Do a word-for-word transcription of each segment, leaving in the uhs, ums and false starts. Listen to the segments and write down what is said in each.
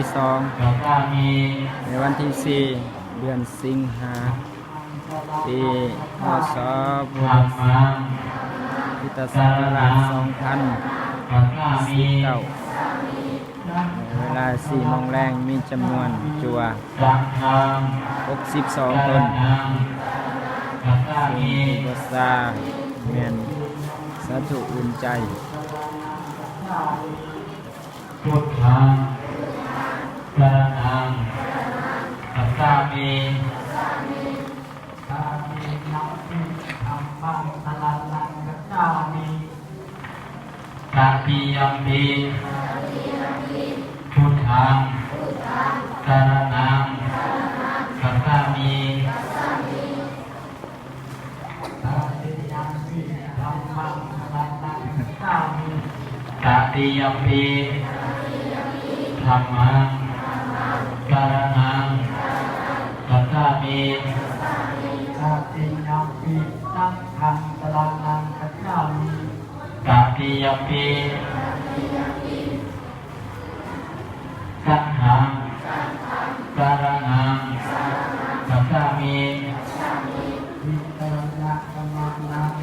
ที่สอง gacchāmi ในวันที่สี่ เดือนสิงหา ปี พ.ศ. พุทธศักราช สองพันสิบเก้า เวลาสี่โมงแลง มีจำนวนจั่ว saṅghaṃ หกสิบสอง คน saranaṃ gacchāmi ซึ่งอุปัสสาแม่นสาธุอุ่นใจ buddhaṃ saraṇaṃ gacchāmi. Tatiyampi dhammaṃ saraṇaṃ gacchāmi. Tatiyampi buddhaṃ saraṇaṃ gacchāmi. Tatiyampi dhammaṃ saraṇaṃ gacchāmi. Tatiyampi dhammaṃ saraṇaṃ gacchāmi. Tatiyampi saṅghaṃ saraṇaṃ gacchāmi. Tatiyampi saṅghaṃ saraṇaṃ gacchāmi. Tisaraṇagamanaṃ.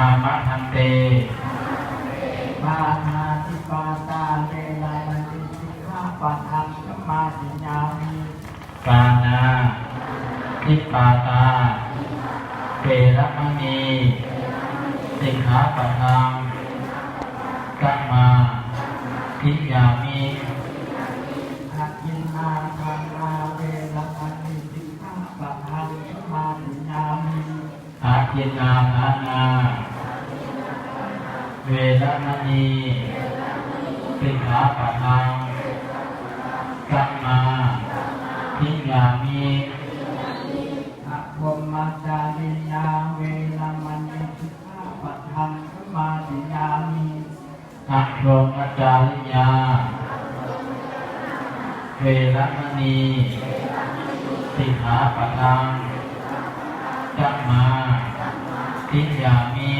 Āma bhante. Pāṇātipātā veramaṇī sikkhāpadaṃ samādiyāmi. Pāṇātipātā veramaṇī sikkhāpadaṃ samādiyāmi. Adinnādānā veramaṇī sikkhāpadaṃ samādiyāmi. Adinnādānā veramaṇī sikkhāpadaṃ samādiyāmi. Abrahmacariyā veramaṇī sikkhāpadaṃ samādiyāmi. Abrahmacariyā veramaṇī sikkhāpadaṃ samādiyāmi.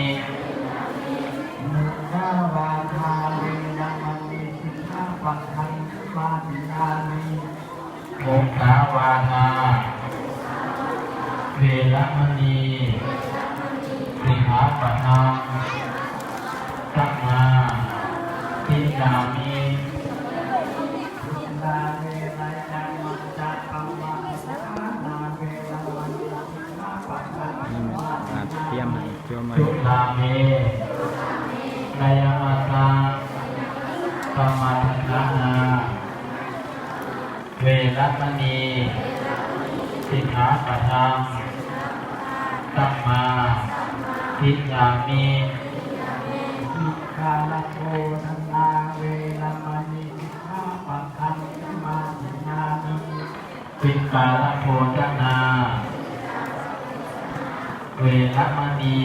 Musāvādā veramaṇī sikkhāpadaṃ samādiyāmi. Musāvādā veramaṇī sikkhāpadaṃ samādiyāmi. Aṭṭhiyam hañcoma. Surāmerayamajjapamādaṭṭhānā veramaṇī sikkhāpadaṃ samādiyāmi. Sikkhāpadāni veramaṇī sikkhāpadaṃ samādiyāmi. Sikkhāpadāni veramaṇī